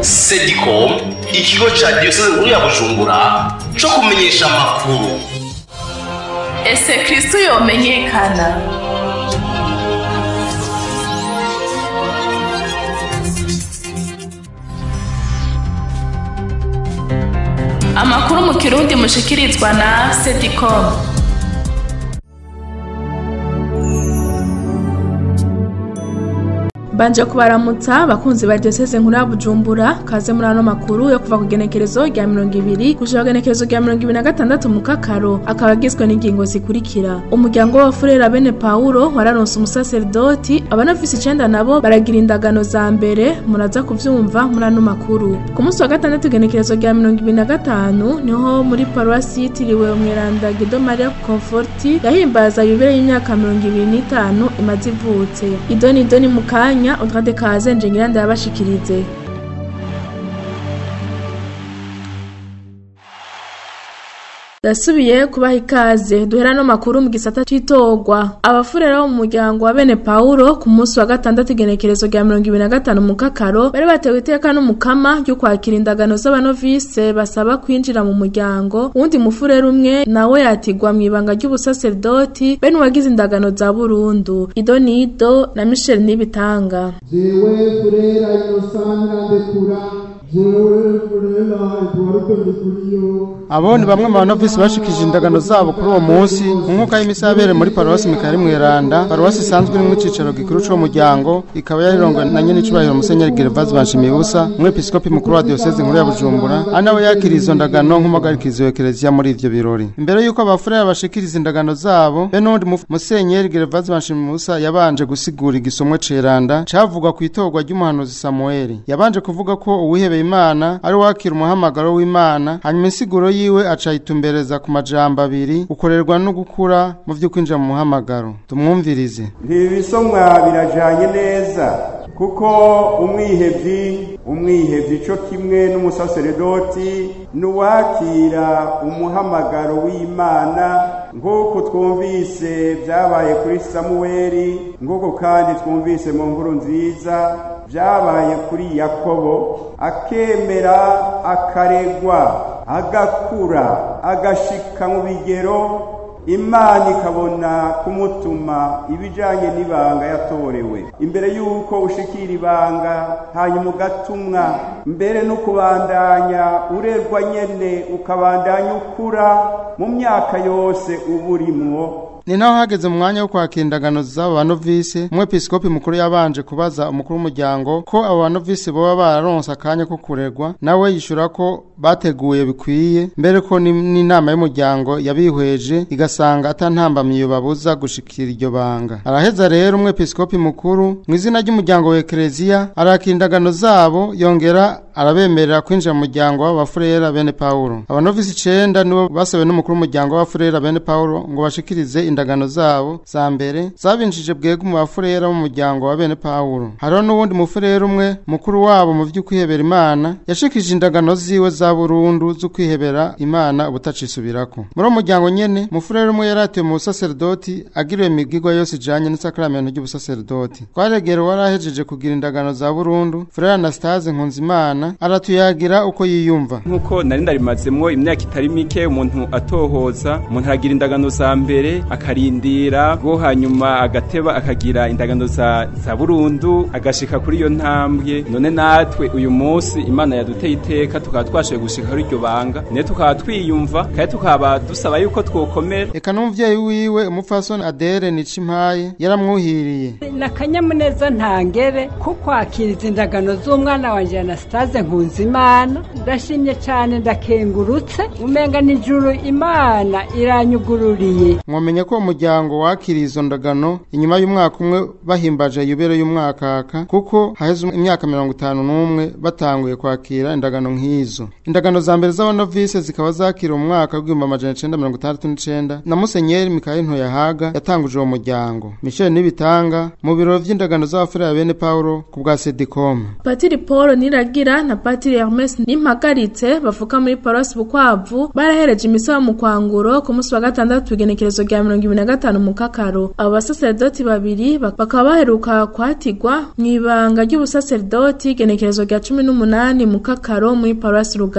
Sedicom, ikigo ca diyoseze nkuru ya Bujumbura co kumenyesha amakuru. Ese Kristo yomenyekana? Amakuru mu Kirundi mushikirizwa na Sedicom. Banje kubaramutsa bakunzi ba diocese nkuru ya Bujumbura, kaze muri ano makuru yo kuva ku genekerezo rya 20 gushika ku genekerezo rya 26 mu Kakaro, akaba agizwe n'ingingo zikurikira. Umuryango w'abafurera bene Paulo wararonse umusaserdoti, abanafisi 9 nabo baragira indagano za mbere, muraza kuvyumva muri ano makuru. Ku munsi wa gatandatu genekerezo rya 25 niho muri paruwasi yitiriwe Umweranda Guido Maria Conforti yahimbaza yubile y'imyaka 25 imaze ivutse. Idoni idoni mukanya Audrey Kaze nje ngira ndabashikirize. Dasubiye kubaha ikaze duhera no makuru mu gisata citogwa. Abafurera bo mu muryango wa bene Paulo ku munsi wa gatandatu igenekerezo rya 25 mu Kakaro bari batewe iteka n'umukama ryo kwakira indagano z'abanovise basaba kwinjira mu muryango. Uwundi mufurera umwe nawe yatigwa mu ibanga ry'ubusaserdoti bene uwagize indagano za burundu. Idonido na Michel Nibitanga. Jewe furera Innocent Ndekura, jewe furera Eduardo Ndikuriyo. Abo ni bamwe mu banovisi bashikije indagano zabo kuri uwo munsi mu nkuka y'imisi muri paruwasi Mikayeli Mweranda, paruwasi isanzwe irimwo icicaro gikuru c'uwo muryango, ikaba yarirongwe na nyen'icubahiro Musenyeri Gervase Banshimiyebusa, umwepiskopi mukuru wa diyoseze nkuru ya Bujumbura, ari nawe yakiriye izo ndagano nk'umuhagarikizi wa Ekereziya muri ivyo birori. Imbere y'uko abafurera bashikiriza indagano zabo, be n'uwundi Musenyeri Gervase Banshimiyebusa yabanje gusigura igisomwa ceranda cavugwa kw'itorwa ry'umuhanuzi Samueli. Yabanje kuvuga ko uwihebeye Imana ari wakira umuhamagaro w'Imana, hanyuma insiguro yiwe acayitumbereza ku majambo abiri, ukorerwa no gukura mu vyo kwinjira mu muhamagaro. Tumwumvirize. Ntibisomwa birajanye neza, kuko umwihevyi co kimwe n'umusaseredoti n'uwakira umuhamagaro w'Imana, nk'uko twumvise vyabaye kuri Samueli, nk'uko kandi twumvise mu nkuru nziza vyabaye kuri Yakobo, akemera akaregwa agakura agashika mu bigero, Imana ikabona kumutuma ibijanye n'ibanga yatorewe. Imbere y'uko ushikira ibanga hanyuma ugatumwa, mbere no kubandanya urerwa nyene, ukabandanya ukura mu myaka yose uburimwo. Ni naho hageze mu mwanya wo kwakira indagano z'abo banovise, umwepiskopi mukuru yabanje kubaza umukuru w'umuryango ko abo banovise boba bararonse akanya ko kuregwa, nawe yishura ko bateguye bikwiye, mbere ko n'inama y'umuryango yabihweje igasanga atantambamye babuza gushikira iryo banga. Araheza rero umwepiskopi mukuru mu izina ry'umuryango wa Ekereziya arakira indagano zabo, yongera arabemerera kwinjira mu muryango w'abafurera bene Paulo. Abanovisi 9 nibo basabe n'umukuru w'umuryango w'abafurera bene Paulo ngo bashikirize indagano zabo za mbere zabinjije bwego mu bafurera mu muryango wa bene Paulo. Hariho n'uwundi mufurera umwe mukuru wabo mu vy'ukwihebera Imana yashikije indagano ziwe za burundu zo kwihebera Imana ubutacisubirako. Muri uwo muryango nyene mufurera umwe yaratiwe mu busaserdoti agiriwe imigigwa yose ijanye n'isakramento ry'ubusaserdoti. Twaregera warahejeje kugira indagano za burundu, Furera Anastase Nkunzimana aratuyagira uko yiyumva. Nkuko nari ndarimazemwo imyaka itari mike, umuntu atohoza, umuntu aragira indagano za mbere akarindira go hanyuma agateba akagira indagano za burundu agashika kuri iyo ntambwe. None natwe uyu munsi Imana yaduteye iteka tukaba twashoboye gushika kuri iryo banga, ne tukaba twiyumva kandi tukaba dusaba yuko twokomera. Eka n'umuvyeyi wiwe umupfasoni Adere Nicimpaye yaramwuhiriye. Nakanyamuneza ntangere ko kwakiriza indagano z'umwana wanje Anastase Nkunzimana, ndashimye cyane, ndakengurutse, umenga n'ijuru Imana iranyugururiye. Mwamenye ko umuryango wakiriye izo ndagano inyuma y'umwaka umwe bahimbaje yubere y'umwaka, kuko haheze imyaka 51 batanguye kwakira indagano nk'izo. Indagano za mbere z'abanovise zikaba zakira umwaka w'1969 na Musenyeri Mikael Ntoyahaga yatanguje uwo muryango. Michel Nibitanga mu biro vy'indagano z'abafurera bene Paulo ku bwa Sedicom. Patiri Paul Niragira na Patiri Hermes Nimpagaritse bavuka muri Paroisse Bukwavu barahereje imisa mu kwanguro ku munsi wa gatandatu igenekerezo rya 2025 mu Kakaro. Abo basaserdoti babiri bakaba baheruka kwatigwa mw'ibanga ry'ubusaserdoti igenekerezo rya 18 mu Kakaro muri Paroisse Rugazi.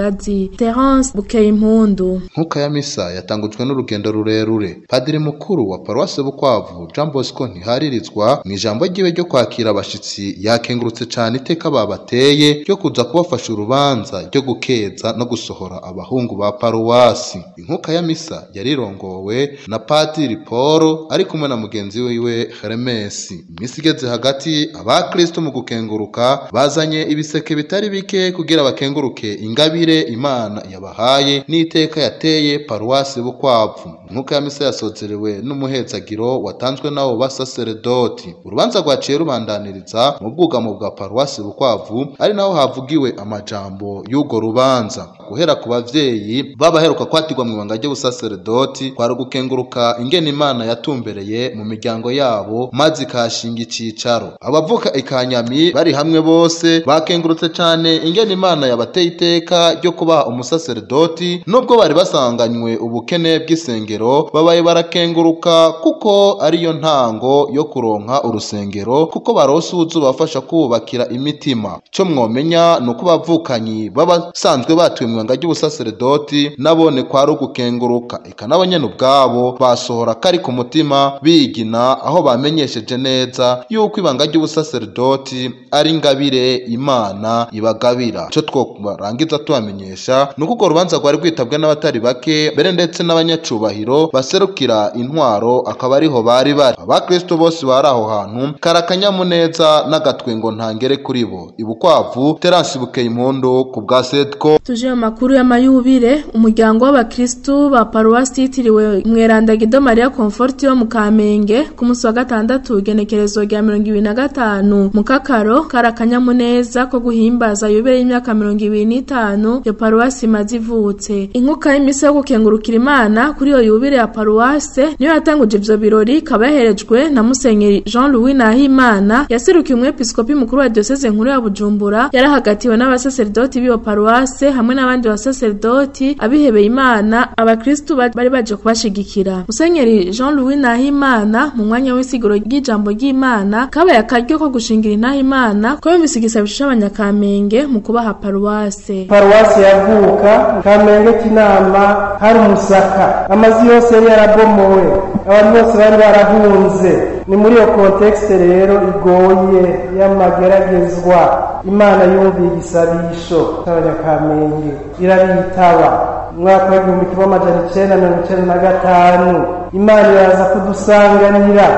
Terence Bukeyimpundu. Nkuka ya misa yatangujwe n'urugendo rurerure. Padiri mukuru wa Paroisse Bukwavu Jean Bosco Ntiharirizwa mu ijambo ryiwe ryo kwakira abashitsi yakengurutse cyane iteka babateye ryo kuza kubafasha urubanza ryo gukeza no gusohora abahungu ba paruwasi. Inkuka ya misa yarirongowe na Padiri Paul ari kumwe na mugenzi wiwe Hermes. Imisi igeze hagati abakristo mu gukenguruka bazanye ibiseke bitari bike kugira bakenguruke ingabire Imana yabahaye n'iteka yateye paruwasi Bukwavu. Inkuka ya misa yasozerewe n'umuhezagiro watanzwe n'abo basaseredoti. Urubanza rwaciye rubandaniriza mu bwugamo bwa paruwasi Bukwavu, ari naho havugiwe amajambo y'ugo rubanza. Guhera ku bavyeyi babaheruka kwatirwa mu ibanga ry'ubusaseredoti kwari gukenguruka ingene Imana yatumbereye mu miryango yabo maze ikahashinga icicaro. Abavuka ikanyami bari hamwe bose bakengurutse cane ingene Imana yabateye iteka ryo kubaha umusaseredoti nubwo bari basanganywe ubukene bw'isengero, babaye barakenguruka kuko ariyo ntango yo kuronka urusengero, kuko barose uzubafasha kubakira imitima. Ico mwomenya nuko bavukanyi babasanzwe batuye mu ibanga ry'ubusaseredoti nabone kwari ugukenguruka, eka nabo nyene ubwabo basohora kari ku mutima bigina aho bamenyesheje neza yuko ibanga ry'ubusaseredoti ari ingabire Imana ibagabira. Ico twobarangiza tubamenyesha nuko urwo rubanza rwari rwitabwe n'abatari bake mbere ndetse n'abanyacubahiro baserukira intwaro akaba ariho bari bari. Abakristo bose bari aho hantu karakanyamuneza n'agatwengo ntangere kuri bo. Ibukwavu, Terence Bukeyimpundu ku bwa Sedco. Tuje mu makuru y'amayubire. Umuryango w'abakristu ba paruwasi yitiriwe Mweranda Gido Maria Comfort yo mu Kamenge ku munsi wa gatandatu igenekerezo rya 2025 mu Kakaro karakanyamuneza ko guhimbaza yubire y'imyaka 25 yo paruwasi imaze ivutse. Inkuka y'imisa yo gukengurukira Imana kuri iyo yubire ya paruwase niyo yatanguje ivyo birori, ikaba yaherejwe na Musenyeri Jean Louis Nahimana yaserukiye umwepiskopi mukuru wa diocese nkuru ya Bujumbura, yarahagatiwe n'abasaserdoti b'iyo paruwase hamwe n'abandi basaserdoti abihebeye Imana abakristu bari baje kubashigikira. Musenyeri Jean Louis Nahimana mu mwanya w'isiguro ry'ijambo ry'Imana kabaye akaryo ko gushingira Nahimana ko yumvise igisabisho c'abanyakamenge mu kubaha paruwase. Paruwase yavuka Kamenge kinama hari umusaka, amazu yose yari yarabomowe, abantu bose bari barahunze. Ni muri iyo kontekste rero igoye y'amageragezwa Imana yumviye igisabisho c'abanyakamenge irabitaba. Umwaka w'1995 Imana iraza kudusanganira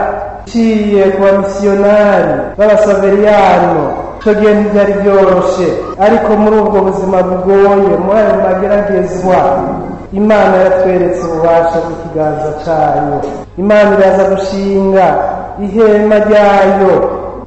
iciye ku bamisiyonari b'abasaveriyano. Ico gihe ntivyari vyoroshe, ariko muri ubwo buzima bugoye, muri ayo mageragezwa, Imana yatweretse ububasha bw'ikiganza cayo. Imana iraza gushinga ihema ryayo,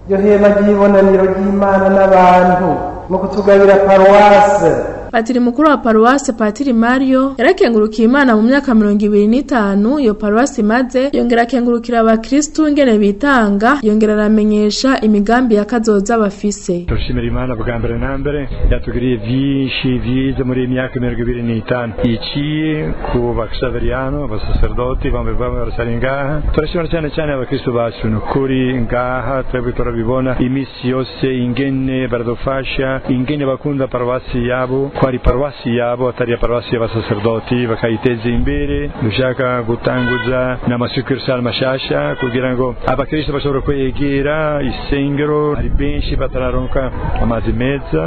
iryo hema ry'ibonaniro ry'Imana n'abantu, mu kutugabira paruwase. Patiri mukuru wa paruwase Patiri Mario yarakengurukiye Imana mu myaka 25 iyo paruwase imaze, yongera akengurukira abakristu ingene bitanga, yongera aramenyesha imigambi yakazoza bafise. Turashimira Imana bwa mbere na mbere yatugiriye vyinshi vyiza muri iyi myaka 25 iciye ku baksaveriyano, abasaserdoti bamwe bamwe baracari ngaha. Turashimira cyane cyane abakristu bacu, ni ukuri ngaha twebwe turabibona imisi yose ingene baradufasha, ingene bakunda paruwasi yabo, ko ari paruwasi yabo atari paruwasi y'abasaserdoti, bakayiteza imbere. Dushaka gutanguza n'amasukursale mashasha kugira ngo abakristo bashobore kwegera isengero. Ari benshi batararonka amazi meza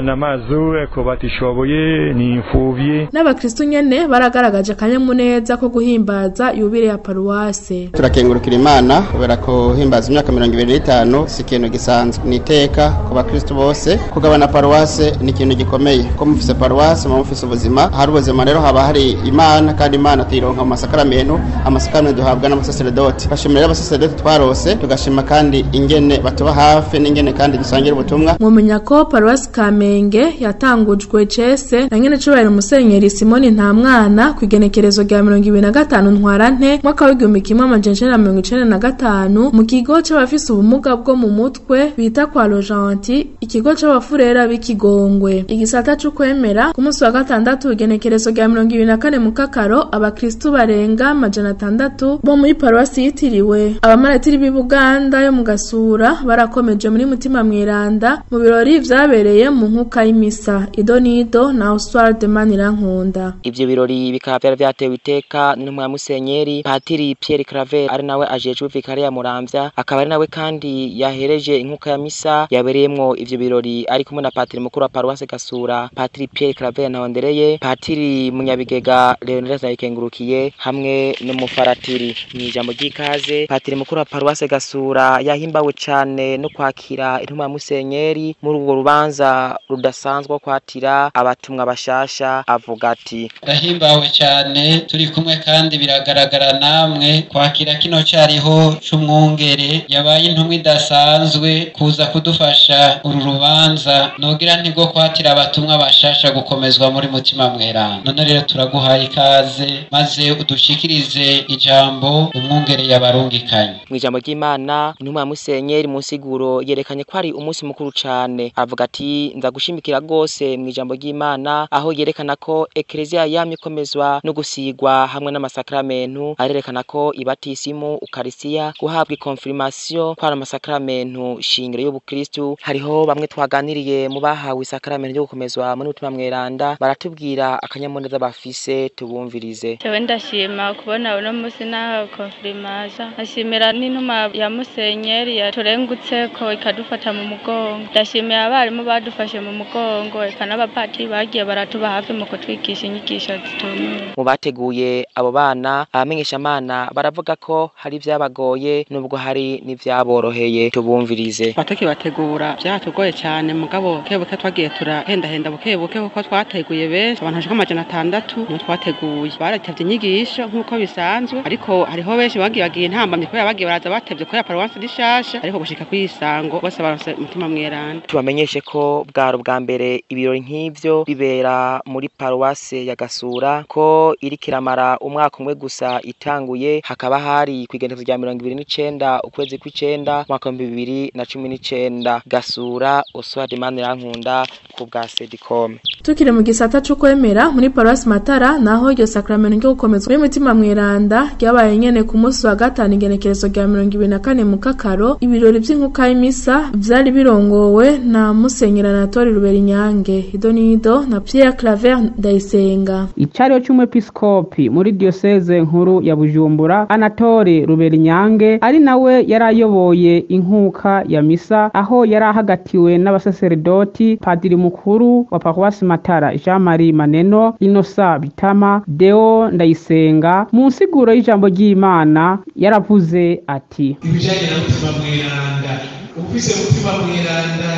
n'amazu ko batishoboye n'imfuvyi. N'abakristo nyene baragaragaje akanyamuneza ko guhimbaza yubire ya paruwase. Turakengurukira Imana kubera ko himbaza imyaka 25 si ikintu gisanzwe, ni iteka ku bakristo bose. Kugabana paruwase ni ikintu gikomeye ko mufise paruwasi, muba mufise ubuzima. Hari ubuzima rero haba hari Imana, kandi Imana tuyironka mu masakaramento, amasakaramento duhabwa n'abasaseredoti. Tugashimira rero abasaseredoti twarose, tugashima kandi ingene batuba hafi n'ingene kandi dusangira ubutumwa. Mwomenya ko paruwasi Kamenge yatangujwe cese na nyene cubahiro Musenyeri Simoni Ntamwana ku igenekerezo rya 25 Ntwarante mwaka w'1995 mu kigo c'abafise ubumuga bwo mu mutwe bita kwa Rojanti, ikigo c'abafurera b'Ikigongwe. Igisata c'ukwemera ku munsi wa gatandatu igenekerezo rya 24 Mukakaro, abakristu barenga 600 bo muri paruwasi yitiriwe abamaratiri b'i Buganda yo mu Gasura barakomeje muri Mutima Mweranda mu birori vyabereye mu nkuka y'imisa. Idonido na Oswald Manirankunda. Ivyo birori bikaba vyari vyatewe iteka n'intumwa ya Musenyeri Patiri Pierre Claver, ari nawe ajejwe vikariya Muramvya, akaba ari nawe kandi yahereje inkuka ya misa yabereyemwo ivyo birori, ari kumwe na Patiri mukuru wa paruwasi Gasura Patiri Pierre Claver Ntahondereye, Patiri Munyabigega Leonidas Ndayikengurukiye hamwe n'umufaratiri. Mw'ijambo ry'ikaze, Patiri mukuru wa paruwasi Gasura yahimbawe cane no kwakira intumwa ya Musenyeri muri urwo rubanza rudasanzwe kwatira abatumwa bashasha, avuga ati: Ndahimbawe cyane turi kumwe kandi biragaragara namwe kwakira kino cyariho c'umwungere yabaye intumwa idasanzwe kuza kudufasha uru rubanza, nogira ntigo kwatira abatumwa bashasha gukomezwa muri Mutima Mweranda. None rero turaguhaye ikaze maze udushikirize ijambo umwungere yabarungikanye. Mw'ijambo ry'Imana, intumwa ya Musenyeri mu nsiguro yerekanye ko ari umunsi mukuru cane, avuga ati: nza gushimikira gose mw'ijambo ry'Imana, aho yerekana ko Eklezia yamye ikomezwa no gusigwa hamwe n'amasakramentu, arerekana ko ibatisimu, ukarisiya, guhabwa ikonfirmation ko ari amasakramentu shingiro y'ubukristu. Hariho bamwe twaganiriye mu bahawe isakramentu ryo gukomezwa muri Mutima Mweranda, baratubwira akanyamuneza bafise, tubumvirize. Jewe ndashima kubona uno musi nahawe konfirmation, ashimira n'intumwa ya Musenyeri yaturengutse ko ikadufata mu mugongo, ndashimira abarimu badufashe mu mugongo, eka n'abapatiri bagiye baratuba hafi mu kutwigisha inyigisho zitumye. Mu bateguye abo bana, abamenyeshamana baravuga ko hari vyabagoye nubwo hari n'ivyaboroheye, tubumvirize. Batukibategura byatugoye cyane, mugabo bukebuke twagiye turahendahenda bukebuke kuko twateguye benshi, abantu bashika 600 nibo twateguye. Baratevye inyigisho nk'uko bisanzwe, ariko hariho benshi bagiye intambamye kubera bagiye baraza batevye kubera paruwasi rishasha, ariko gushika kwisango bose baronse Mutima Mweranda. Tubamenyeshe ko bwaro bwa mbere ibirori nk'ivyo bibera muri paruwase ya Gasura, ko iri kiramara umwaka umwe gusa itanguye, hakaba hari kwigenekerezo rya 29 ukwezi kw'icenda mwaka 2019. Gasura, Oswald Manirankunda ku bwa Sedicom. Tukiri mu gisata c'ukwemera muri paruwasi Matara, naho iryo sakramento ryo gukomezwa muri Mutima Mweranda ryabaye nyene ku munsi wa gatanu igenekerezo rya 24 Mukakaro. Ibirori vy'inkuka y'imisa vyari birongowe na Musenyeri Anatole Ruberinyange, Idonido na Pierre Claver Ndayisenga. Icariho c'umwepiskopi muri diocese nkuru ya Bujumbura Anatole Ruberinyange, ari nawe yarayoboye inkuka ya misa, aho yarahagatiwe n'abasaseredoti Padiri mukuru wa paruwasi Matara Jean Marie Maneno, Inosa Bitama, Deo Ndayisenga. Mu nsiguro y'ijambo ry'Imana yaravuze ati: Ibijanye na Mutima Mweranda, ufise Mutima Mweranda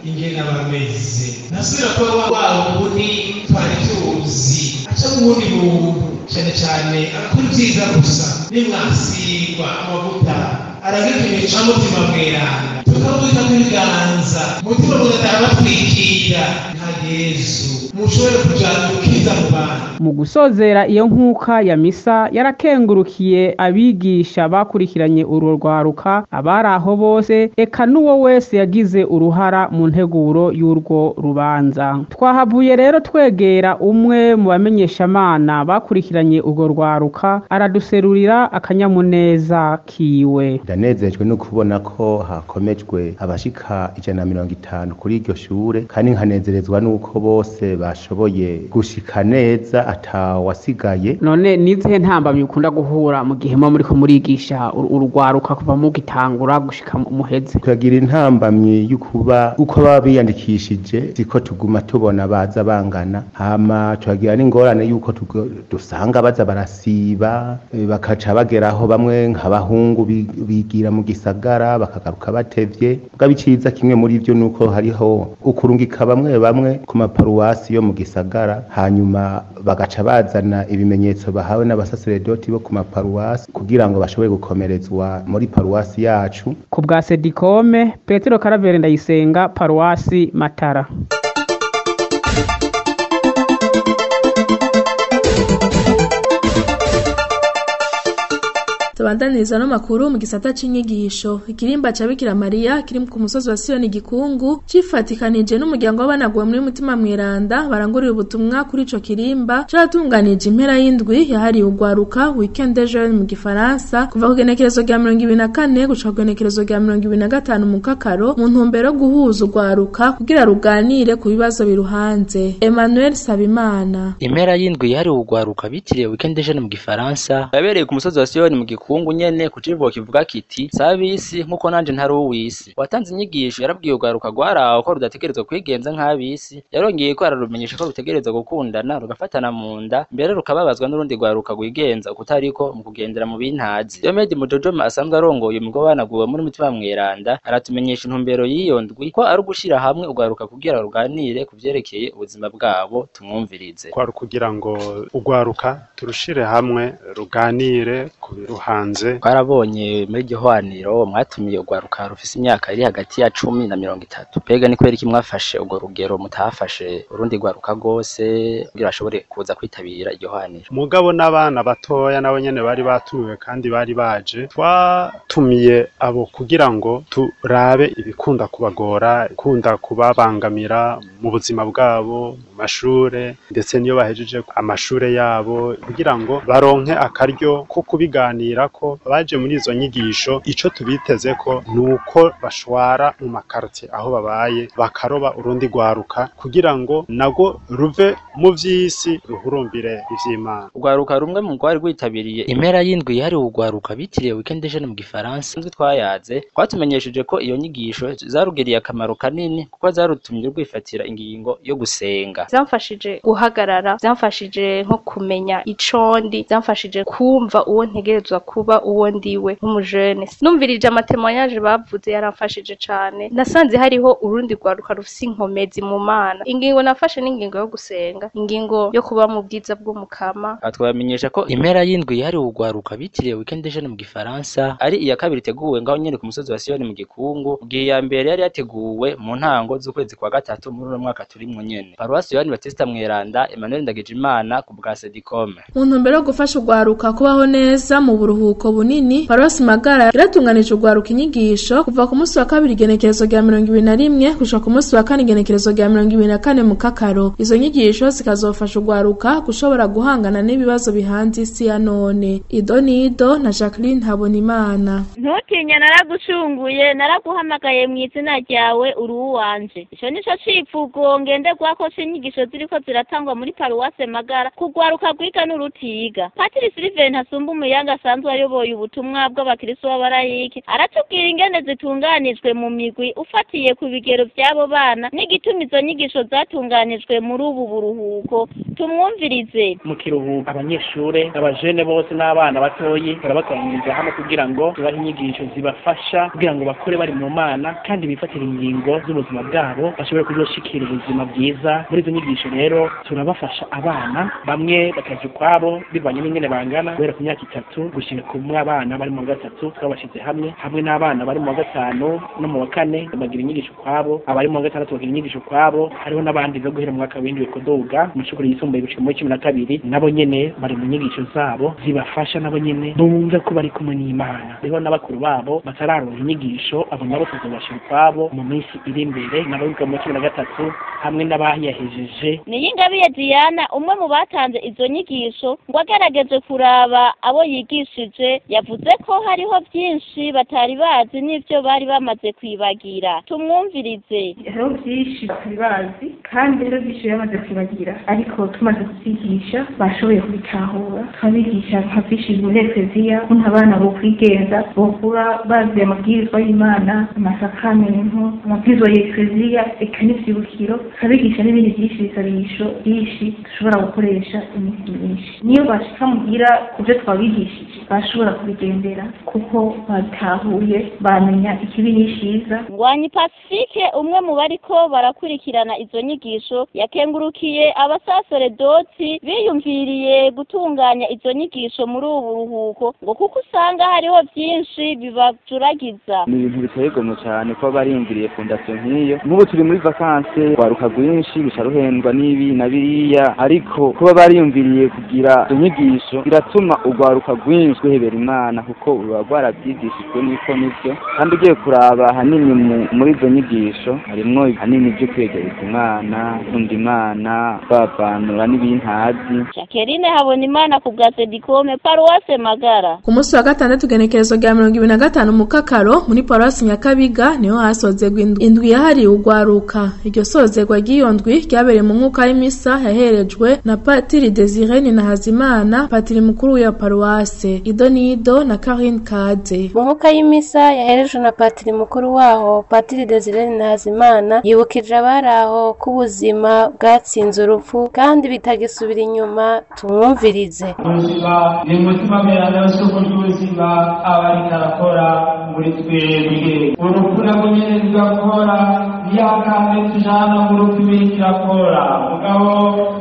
ingene abameze nasubira kuba wa wundi twari tuzi, aca mu wundi muntu, cane cane akora ivyiza gusa, nimwasigwa amavuta aragitumye ca Mutima Mweranda, tukamubika kw'ibiganza, Mutima Mweranda arabatwikira nka Yesu, mushobore kujana ukiza mu bantu. Mu gusozera iyo nkuka ya misa yarakengurukiye abigisha bakurikiranye urwo rwaruka, abari aho bose, eka n'uwo wese yagize uruhara mu nteguro y'urwo rubanza. Twahavuye rero twegera umwe mu bamenyeshamana bakurikiranye urwo rwaruka, araduserurira akanyamuneza kiwe. Ndanezejwe no kubona ko hakomejwe abashika 150 kuri iryo shure, kandi nkanezerezwa nuko bose bashoboye gushika neza neza atawasigaye. None nizihe ntambamyi ukunda guhura mu gihe muba muriko murigisha urugwaruka kuva mugitangura gushika muheze? Turagira intambamyi y'ukuba uko baba biyandikishije siko tuguma tubona baza bangana, hama turagira n'ingorane y'uko dusanga baza barasiba, bakaca bageraho bamwe nk'abahungu bigira mu gisagara bakagaruka batevye. Mugabo iciza kimwe muri ivyo nuko hariho ukurungika bamwe bamwe ku maparuwasi yo mu gisagara, hanyuma bagaca bazana ibimenyetso bahawe n'abasaseredoti bo ku maparuwasi kugira ngo bashobore gukomerezwa muri paruwasi yacu. Ku bwa Sedikome, Petero Karavere Ndayisenga, paruwasi Matara. Tubandaniriza no makuru mu gisata c'inyigisho. Ikirimba ca Bikira Mariya kiri ku musozi wa Siyoni Gikungu cifatikanije n'umuryango w'abanaguwe muri Mutima Mweranda barangurira ubutumwa kuri ico kirimba, caratunganije impera y'indwi yahariwe ugwaruka Weekend des Jeunes mu Gifaransa kuva ku genekerezo rya 24 gushika ku genekerezo rya 25 mu Kakaro, mu ntumbero yo guhuza ugwaruka kugira ruganire ku bibazo biruhanze. Emmanuel Sabimana. Impera y'indwi yahariwe ugwaruka bitiriye Weekend des Jeunes mu Gifaransa yabereye ku musozi wa Siyoni mu Gikungu nyene ku civugo kivuga kiti sabisi nkuko nanje ntari uwisi. Watanze inyigisho yarabwiye ugaruka gwaraho ko rudategerezwa kwigenza nk'abisi, yarongeye ko ararumenyesha ko rutegerezwa gukundana rugafatana mu nda mbere rukababazwa n'urundi gwaruka rwigenza ukutariko mu kugendera mu bintazi. Diomede Mujojoma asanzwe arongoye umugwi w'abanaguwe muri Mutima Mweranda aratumenyesha intumbero y'iyo ndwi ko ari ugushira hamwe ugaruka kugira ruganire ku vyerekeye ubuzima bwabo. Tumwumvirize. Kwari kugira ngo ugwaruka turushire hamwe ruganire ku biruhanze. Twarabonye muri iryo hwaniro mwatumiye urwaruka rufise imyaka iri hagati ya 10 na 30. Mbega ni kubera iki mwafashe urwo rugero mutafashe urundi rwaruka rwose kugira bashobore kuza kwitabira iryo hwaniro? Mugabo n'abana batoya nabo nyene bari batumiwe kandi bari baje. Twatumiye abo kugira ngo turabe ibikunda kubagora, ikunda kubabangamira mu buzima bwabo, mu mashure ndetse niyo bahejeje amashure yabo, kugira ngo baronke akaryo ko kubiganirako. Baje muri izo nyigisho ico tubiteze ko nuko bashwara mu makartie aho babaye bakaroba urundi rwaruka kugira ngo nago ruve mu vy'isi ruhurumbire ivy'Imana. Urwaruka rumwe mu rwari rwitabiriye impera y'indwi yahariwe urwaruka bitiriye Weekend des Jeunes mu Gifaransa nzwi twayaze twatumenyesheje ko iyo nyigisho zarugiriye akamaro kanini kuko zarutumye rwifatira ingingo yo gusenga. Zamfashije guhagarara, zamfashije nko kumenya ico ndi, zamfashije kumva uwo ntegerezwa kuba uwo ndiwe nk'umujene. Numvirije amatemoyaje bavuze yaramfashije cane. Nasanze hariho urundi rwaruka rufise inkomezi mu Mana. Ingingo nafashe n'ingingo yo gusenga, ingingo yo kuba mu bwiza bw'Umukama. Twabamenyesha ko impera y'indwi yahariwe urwaruka bitiriye Weekend des Jeunes mu Gifaransa ari iya kabiri iteguwe ngaho nyene ku musozi wa Siyoni mu Gikungu, mu gihe iya mbere yari yateguwe mu ntango z'ukwezi kwa gatatu muri uno mwaka turimwo nyene. Paruwasi Yohani Batista Mweranda, Emmanuel Ndagijimana ku bwa Sedikome. Mu ntumbero yo gufasha urwaruka kubaho neza mu buruhuko bunini, Paruwasi Magara yaratunganije urwaruka inyigisho kuva ku munsi wa kabiri igenekerezo rya 21 gushika ku munsi wa kane igenekerezo rya 24 mu Kakaro. Izo nyigisho zikazofasha urwaruka gushobora guhangana n'ibibazo bihanze isi ya none. Idonido na Jacqueline Habonimana. Ntutinye, naragucunguye, naraguhamagaye mu izina ryawe, uri uwanje. Ico nico civugo ngenderwako c'inyigisho ziriko ziratangwa muri Paruwase Magara kugwaruka rwiga n'urutiga. Patiri Sylvain Ntasumba Umuyanga asanzwe ayoboye ubutumwa bw'abakristo b'abarayiki aratubwira ingene zitunganijwe mu migwi ufatiye ku bigero vy'abo bana n'igituma izo nyigisho zatunganijwe muri ubu buruhuko. Tumwumvirize. Mu kiruhuko abanyeshure, abajene bose n'abana batoyi turabakoranyiriza hamwe kugira ngo tubahe inyigisho zibafasha kugira ngo bakure bari mu Mana kandi bifatire ingingo z'ubuzima bwabo bashobore kuzoshikira ubuzima bwiza. Muri izo nyigisho rero turabafasha abana bamwe bakaja ukwabo bivanye n'ingene bangana, guhera ku myaka 3 gushika ku abana bari mu wa gatatu twabashize hamwe, hamwe n'abana bari mu wa gatanu no mu wa kane bagira inyigisho ukwabo, abari mu wa gatandatu bagira inyigisho ukwabo, hariho n'abandi bo guhera mu mwaka w'indwi kuduga mu mashuri yisumbuye gushika muri 12 nabo nyene bari mu nyigisho zabo zibafasha, nabo nyene bumve ko bari kumwe n'Imana. Hariho n'abakuru babo batararonka inyigisho, abo nabo tuzobashira ukwabo mu minsi iri imbere, nabo biga mu 13 hamwe n'abayahejeje. Niyingabiye Diana, umwe mu batanze izo nyigisho, ngo agerageje kuraba abo yigishije, yavuze ko hariho byinshi batari bazi n'ivyo bari bamaze kwibagira. Tumwumvirize. Hariho byinshi batari bazi Kandi rero byinshi byamaze kwibagira, ariko tumaze kubyigisha bashoboye kubitahura. Twabigisha nka byinshi muri ekleziya, ukuntu abana bokwigenza, bokura bazi amabwirizwa y'Imana, amasakramentu, amabwirizwa ya ekleziya, eka n'ivyibukiro. Tukabigisha n'ibindi byinshi, ibisabisho byinshi dushobora gukoresha iminsi myinshi. Niyo bashika muhira, ku byo twabigishije bashobora kubigendera kuko babitahuye, bamenya ikibi n'iciza. Ngwanyi Pacifique, umwe mu bariko barakurikirana izo nyigisho, yakengurukiye abasaseredoti biyumviriye gutunganya izo nyigisho muri ubu buruhuko, ngo kuko usanga hariho byinshi bibajuragiza. Ni ibintu biteye igomwe cyane kuba bariyumviriye fondation nk'iyo. Nk'ubu turi muri vacances, rwaruka rwinshi ruca ruhendwa n'ibi na biriya, ariko kuba bariyumviriye kugira izo nyigisho biratuma urwaruka rwinshi rwihebera Imana, kuko ruba rwarabyigishijwe n'iko nivyo. Kandi ugiye kuraba ahanini muri izo nyigisho harimwo ahanini ibyo kwegereza Imana, gukunda Imana, bavanura n'ibintazi. Jacqueline Habonimana ku bwa Sedikome, Paruwase Magara. Ku munsi wa gatandatu, igenekerezo rya 25 Mukakaro, muri paruwasi Nyakabiga niho hasozegwa indwi yahariwe urwaruka. Iryo sozegwa ry'iyo ndwi ryabereye mu nkuka y'imisa yaherejwe na Patiri Desire Ninahazimana, patiri mukuru w'iyo paruwase. Ido Nido na Karine Kaze. Mu nkuka y'imisa yaherejwe na patiri mukuru waho, Patiri Desire Ninahazimana, yibukije abari aho ko ubuzima bwatsinze urupfu kandi bitagisubira inyuma. Tumwumvirize. Ubuzima ni umutima mweranda w'isoko ry'ubuzima aba ariko arakora muri twebwe. Urupfu nabwo nyene rurakora, niyakambe tujana mu rupfu ibiriko irakora, mugabo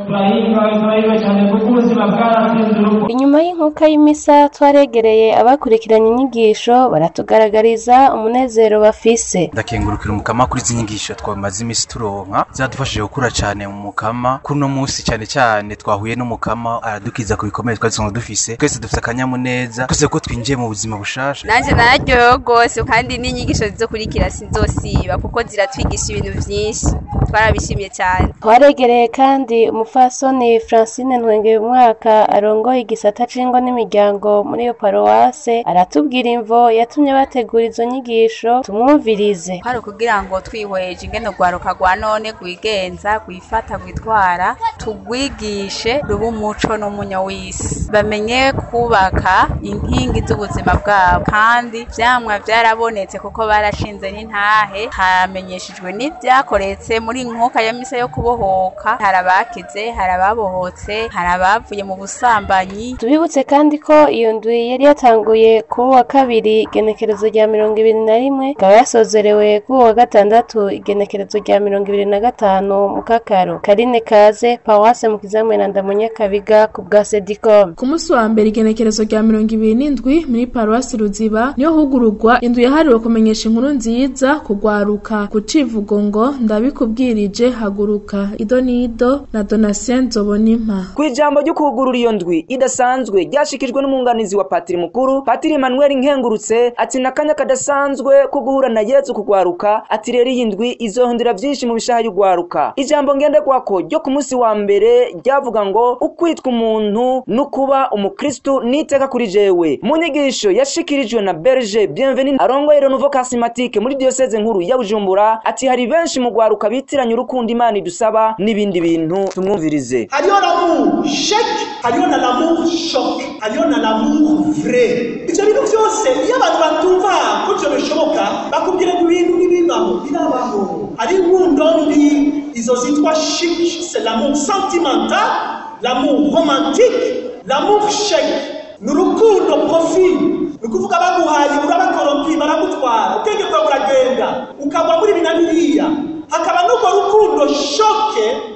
turahimbawe, turahimbawe cyane kuko ubuzima bwaratsinze urupfu. Inyuma y'inkuka y'imisa twaregereye abakurikiranye inyigisho, baratugaragariza umunezero bafise. Ndakengurukira Umukama kuri izi nyigisho twamaze imisi turonka, zadufashije gukura cyane mu Mukama. Kuri uno munsi cyane cyane twahuye n'Umukama, aradukiza ku bikomere twari dusanzwe dufise. Twese dufise akanyamuneza twese ko twinjiye mu buzima bushasha. Nanje nararyohewe rwose, kandi n'inyigisho zizokurikira sinzosiba kuko ziratwigisha ibintu vyinshi, twarabishimye cyane. Twaregereye kandi umupfasoni Francine Ntwengeye umwaka, arongoye igisata c'ingo n'imiryango muri iyo paruwase, aratubwira imvo yatumye bategura izo nyigisho. Tumwumvirize. Kwari ukugira ngo twihweje ingene urwaruka rwa none rwigenza, rwifata, rwitwara, tugwigishe rube umuco n'umunyo w'isi, bamenye kubaka inkingi z'ubuzima bwabo. Kandi vyamwa vyarabonetse kuko barashinze n'intahe, hamenyeshejwe n'ivyakoretse muri nkuka ya misa yo kubohoka. Hari abakize, hari ababohotse, hari abavuye mu busambanyi. Tubibutse kandi ko iyo ndwi yari yatanguye kuri uwa kabiri, igenekerezo rya 21, ikaba yasozerewe kuri uwa gatandatu, igenekerezo rya 25 Mukakaro. Karine Kaze, Paruwase Mukiza Mweranda mu Nyakabiga, ku bwa Sedicom. Ku munsi wa mbere, igenekerezo rya 27, muri paruwasi Ruziba niho hugururwa indwi yahariwe kumenyesha inkuru nziza kugwaruka, ku civugo ngo "Ndabikubwirije haguruka". Ido Nido na Donatien Nzobonimpa. Ku ijambo ryo kugurura iyo ndwi idasanzwe ryashikijwe n'umwunganizi wa patiri mukuru, Patiri Emmanuel Nkengurutse, ati nakanya kadasanzwe ko guhura na Yezu kugwaruka. Ati rero iyi ndwi izohindura byinshi mu bishaha y'ugwaruka. Ijambo ngenderwako ryo ku munsi wa mbere ryavuga ngo ukwitwa umuntu n'ukuba umukristu niteka kuri jewe. Mu nyigisho yashikirijwe na Berger Bienvenu, arongoye Renouveau Charismatique muri diocèse nkuru ya Bujumbura, ati hari benshi mu gwaruka bitiranya urukundo Imana idusaba n'ibindi bintu. Tumwumvirize. Hariho l'amour chèque, hariho na l'amour choc, hariho na l'amour vrai. Ivyo bintu vyose iyo abantu batumva ko ivyo bishoboka, bakubwira ngo ibintu ntibibaho. Birabaho. Hari inkundo mbi, izo zitwa chic, c'est l'amour sentimental, l'amour romantique, l'amour chèque ni urukundo profit, ni ukuvuga baguhaye urabakorompi, baragutwara, ubwenge bwawe buragenda, ukagwa muri ibi na biriya. Hakaba n'urwo rukundo choc,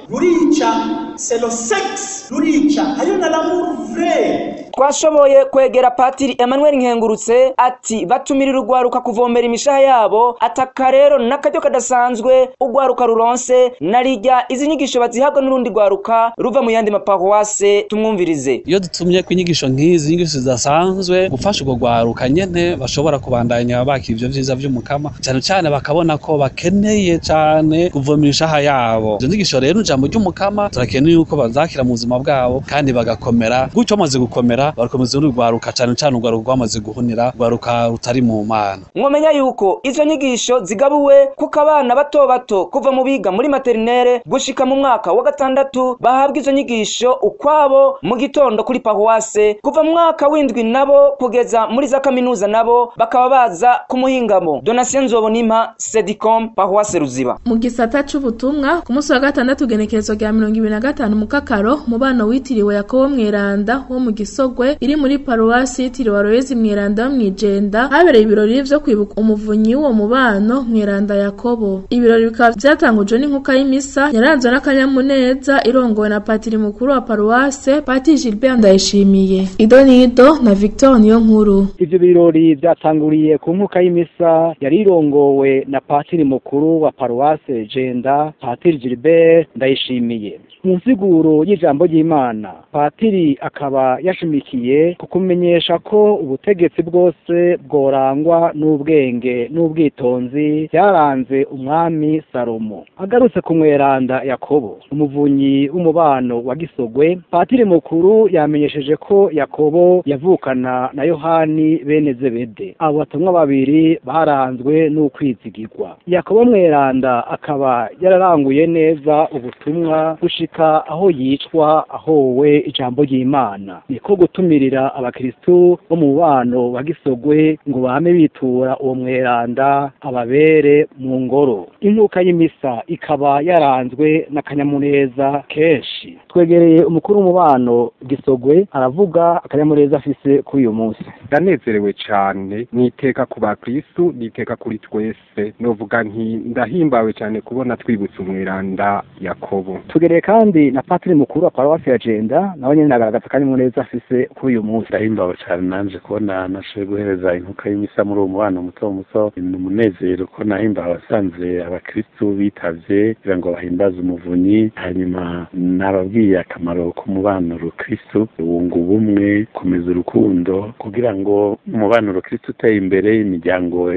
rurica, c'est le sexe, rurica. Hariyo na l'amour vrai. Twashoboye kwegera Patiri Emmanuel Nkengurutse, ati batumirira urwaruka kuvomera imishaha yabo. Ataka rero n'akaryo kadasanzwe urwaruka ruronse, narijya izi nyigisho bazihabwa n'urundi rwaruka ruva mu yandi maparuwase. Tumwumvirize. Iyo dutumye ku inyigisho nk'izi, inyigisho zidasanzwe gufasha urwo rwaruka nyene bashobora kubandanya bakira ivyo vyiza vy'Umukama, cyane cyane bakabona ko bakeneye cyane kuvomera imishaha yabo. Izo nyigisho rero, ijambo ry'Umukama, turakeneye yuko bazakira mu buzima bwabo kandi bagakomera gutyo. Bamaze gukomera rwaruka, barakomeza urundi rwaruka, cane cane urwaruka rwamaze guhunira, urwaruka rutari mu Mana. Mwomenya yuko izo nyigisho zigabuwe kuko abana bato bato kuva mu biga muri maternelle gushika mu mwaka wa gatandatu bahabwa izo nyigisho ukwabo mu gitondo kuri paruwase, kuva mu mwaka w'indwi nabo kugeza muri za kaminuza nabo bakaba baza ku muhingamo. Donatien Nzobonimpa, Sedicom, paruwase Ruziba. Mu gisata c'ubutumwa, ku munsi wa gatandatu genekerezo rya 2025 mu Kakaro, mubano witiriwe Yakobo Mweranda wo mu Gisogwe iri muri paruwasi yitiriwe Aloysi Mweranda wo mw'Ijenda, habereye ibirori vyo kwibuka umuvunyi w'uwo mubano Mweranda Yakobo. Ibirori bikaba vyatangujwe n'inkuka y'imisa yaranzwe n'akanyamuneza irongowe na patiri mukuru wa paruwase, Patiri Gilbert Ndayishimiye. Idonido na Victor Niyonkuru. Ivyo birori vyatanguriye ku nkuka y'imisa yari irongowe na patiri mukuru wa paruwase Jenda, Patiri Gilbert Ndayishimiye. Mu nsiguro y'ijambo ry'Imana, patiri akaba yashimikiye ku kumenyesha ko ubutegetsi bwose bworangwa n'ubwenge n'ubwitonzi byaranze umwami Salomo. Agarutse ku mweranda Yakobo, umuvunyi w'umubano wa Gisogwe, patiri mukuru yamenyesheje ko Yakobo yavukana na Yohani bene Zebede. Abo batumwa babiri baranzwe n'ukwizigirwa. Yakobo mweranda akaba yararanguye neza ubutumwa gushika aho yicwa ahowe ijambo ry'Imana. Niko gutumirira abakristu bo mu mubano wa Gisogwe ngo bame bitura uwo mweranda ababere mu ngoro. Inkuka y'imisa ikaba yaranzwe n'akanyamuneza kenshi. Twegereye umukuru w'umubano Gisogwe aravuga akanyamuneza afise kuri uyu munsi. Ndanezerewe cyane, niteka ku bakristu, niteka kuri twese. Novuga nti ndahimbawe cyane kubona twibutse umweranda Yakobo. Tugereye kandi na patiri mukuru wa paruwasi ya Jenda, nawe nyene agaragaza akanyamuneza afise kuri uyu munsi. Ndahimbawe cyane nanje kubona nashoboye guhereza inkuka y'imisa muri uwo mubano muto muto. Ni umunezero ko nahimbawe asanze abakristu bitavye kugira ngo bahimbaze umuvunyi. Hanyuma nababwiye akamaro k'umubano rukristu, wunga ubumwe, komeza urukundo, kugira ngo umubano rukristu uteye imbere, imiryango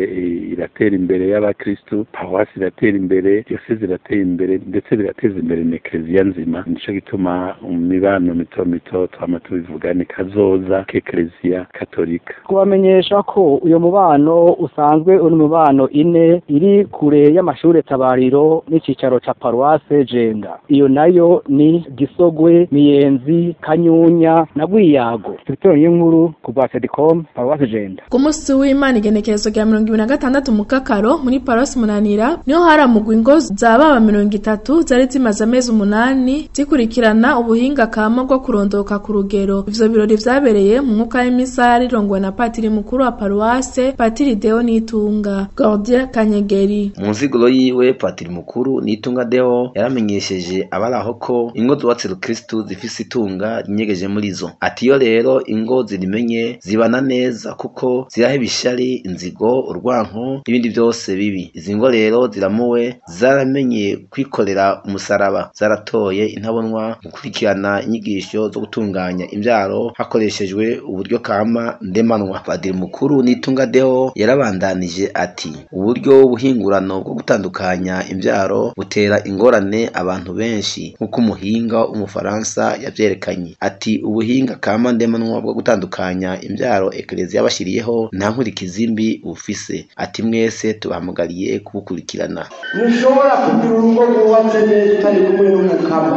iratera imbere y'abakristu, paruwasi iratera imbere, diyoseze iratera imbere, ndetse birateza imbere n'ekleziya nzima. Nico gituma imibano mito mito twama tubivuga ni kazoza k'ekleziya katolika. Kubamenyesha ko uyo mubano usanzwe uri mubano ine iri kure y'amashure Tabariro n'icicaro ca paruwase Jenda. Iyo nayo ni Gisogwe, Miyenzi, Kanyunya na Rwiyago. Victor Niyonkuru ku bwa Sedicom, paruwase Jenda. Ku munsi w'Imana igenekerezo rya 2026 mu Kakaro muri paruwasi Munanira niho haramugwa ingo za baba 30 zari zimaze amezi 8 zikurikirana ubuhinga kama bwo kurondoka ku rugero. Ivyo birori vyabereye mu nkuka y'imisa yarirongwe na patiri mukuru wa paruwase, Patiri Deo Nitunga. Gordien Kanyegeri. Mu nsiguro yiwe, patiri mukuru Nitunga Deo yaramenyesheje abaraho ko ingo zubatse rukristu zifise itunga rinyegeje muri zo. Ati iyo rero ingo zirimenye zibana neza kuko ziraheba ishari, inzigo, urwanko n'ibindi byose bibi. Izi ngo rero ziramuwe zaramenye kwikorera umusaraba, zaratoye intabonwa mu gukurikirana inyigisho zo gutunganya imbyaro hakoreshejwe uburyo kama ndemanwa. Padiri mukuru Nitunga Deo yarabandanije ati uburyo buhingurano bwo gutandukanya imbyaro butera ingorane abantu benshi nk'uko umuhinga w'umufaransa yavyerekanye. Ati ubuhinga kama ndemanwa bwo gutandukanya imbyaro ekleziya yabashiriyeho nta nkurikizi mbi bufise. Ati mwese tubahamagariye kubukurikirana. Ntushobora kugira urugo rwubatse neza utari kumwe n'umukama.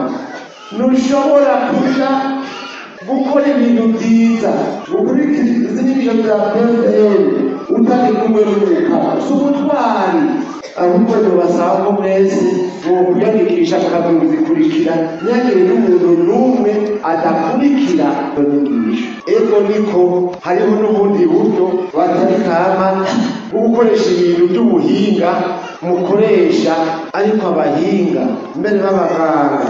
Ntushobora kuja gukora ibintu byiza ukurikiza inyigisho za PFL utari kumwe n'umukama. Si ubutwari, ahubwo ntibasaba ko mwese wokwiyandikisha mukazozikurikira, ntihagire n'umuntu n'umwe adakurikira izo nyigisho. Ego niko hariho n'ubundi buryo batari kama bwo gukoresha ibintu by'ubuhinga mukoresha, ariko abahinga mbere b'abaganga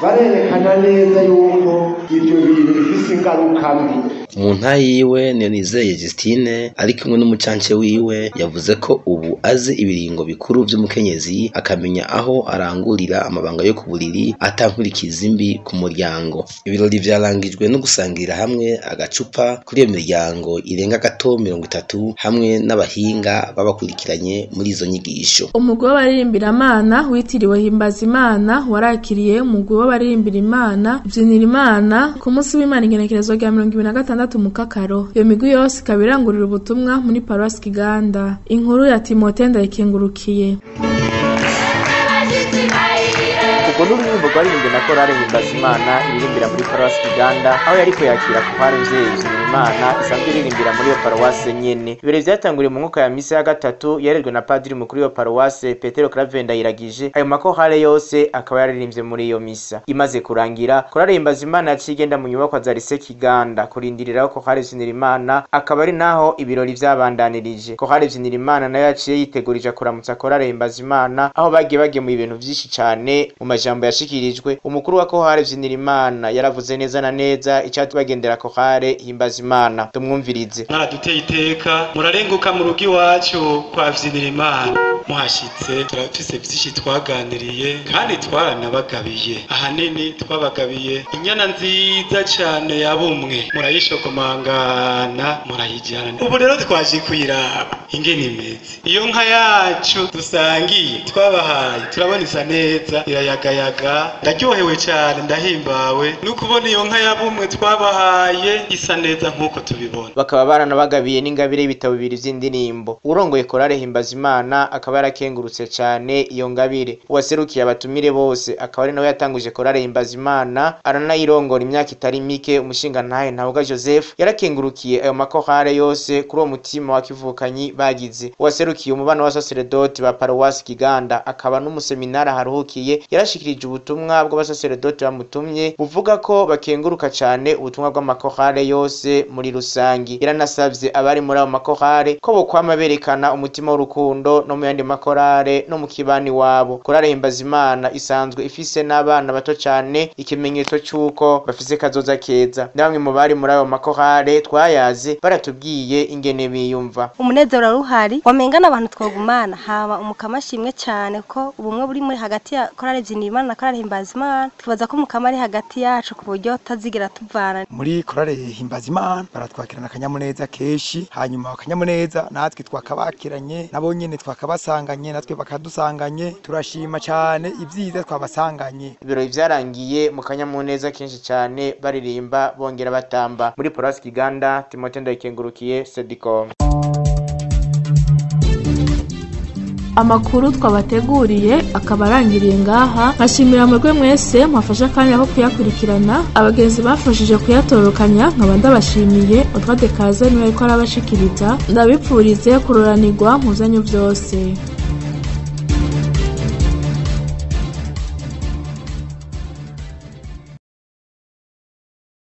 barerekana neza yuko ibyo bintu bifise ingaruka mbi. Mu nta yiwe Niyonizeye Justine ari kumwe n'umucance wiwe yavuze ko ubu azi ibiringo bikuru vy'umukenyezi, akamenya aho arangurira amabanga yo ku buriri atankurikiza imbi ku muryango. Ibirori vyarangijwe no gusangira hamwe agacupa kuri iyo miryango irenga gato 30 hamwe n'abahinga babakurikiranye muri izo nyigisho. Umugwi w'abaririmbira w'abana witiriwe Himbaza Imana warakiriye umugwi w'abaririmbira Imana Vyinira Imana ku munsi w'Imana igenekerezo rya 26 mu Kakaro. Iyo migwi yose ikaba irangurira ubutumwa muri Paruwasi Kiganda. Inkuru ya Timothée Ndayikengurukiye. Ubwo n'uririmbo rwaririmbwe na korale Himbaza Imana iririmbira muri Paruwasi Kiganda, aho yariko yakira korale Mvyeyi Vyinira Imana isanzwe iririmbira muri iyo paruwase nyene. Ibirori vyatanguriye mu nkuka ya misa ya gatatu yarerwe na padiri mukuru w'iyo paruwase Petero Claver Ndayiragije. Ayo makorale yose akaba yararirimbye muri iyo misa. Imaze kurangira, korale Himbaza Imana yaciye igenda mu nyubakwa za Lycée Kiganda kurindiriraho korale Vyinira Imana, akaba ari naho ibirori vyabandanirije. Korale Vyinira Imana nayo yaciye yitegurije kuramutsa korale Himbaza Imana, aho bagiye bagemuye ibintu vyinshi cane. Mu majambo yashikirijwe, umukuru wa korale Vyinira Imana yaravuze neza na neza icatubagendera korale Himbaza Imana. Tumwumvirize. Mwaraduteye iteka, murarenguka mu rugo iwacu kwa Vyinira Imana. Muhashitse turafise vyinshi twaganiriye kandi twaranabagabiye. Ahanini twabagabiye inyana nziza cane ya bumwe, murayishokomangana murayijyana. Ubu rero twaje kuyiraba ingene imeze. Iyo nka yacu dusangiye twabahaye turabona isa neza, irayagayaga. Ndaryohewe cane, ndahimbawe nukubona iyo nka ya bumwe twabahaye isa neza nkuko tubibona. Bakaba baranabagabiye n'ingabire y'ibitabo bibiri vy'indirimbo. Urongoye korale Himbaza Imana akaba yarakengurutse cane iyo ngabire. Uwaserukiye abatumire bose akaba ari nawe yatanguje korale Himbaza Imana, aranayirongora imyaka itari mike. Umushingantahe Ntabuga Joseph yarakengurukiye ayo makorale yose kuri uwo mutima wa kivukanyi bagize. Uwaserukiye umubano wa sacerdote ba Paruwasi Kiganda akaba n'umuseminara haruhukiye, yarashikirije ubutumwa bw'abasacerdote bamutumye buvuga ko bakenguruka cane ubutumwa bw'amakorale yose muri rusangi. Yaranasavye abari muri ayo makorale ko bokwama berekana umutima w'urukundo no mu yandi makorale no mu kibani wabo. Korale Himbaza Imana isanzwe ifise n'abana bato cane, ikimenyetso c'uko bafise kazoza keza. Na bamwe mu bari muri ayo makorale twayaze baratubwiye ingene biyumva. Umunezero uruhari wamengana abantu twogumana, haba umukama ashimwe cyane ko ubumwe buri muri hagati ya korale Vyinira Imana na korale Himbaza Imana. Twibaza ko umukama ari hagati yacu ku buryo tazigera tuvana. Muri korale Himbaza Imana baratwakirana akanyamuneza kenshi, hanyuma akanyamuneza natwe twakabakiranye nabo nyene twakabasanganye, natwe bakadusanganye. Turashima cyane ibyiza twabasanganye. Ibirori vyarangiye mu kanyamuneza kenshi cyane, baririmba bongera batamba. Muri Paruwasi Kiganda, Timothée Ndayikengurukiye, Sedicom. Amakuru twabateguriye akaba arangiriye ngaha. Nkashimira mwebwe mwese mwafashe akanya ko kuyakurikirana, abagenzi bafashije kuyatorokanya nkaba ndabashimiye. Utwade kaze niwe ariko arabashikiriza, ndabipfurize kuroranirwa mu vyanyu vyose.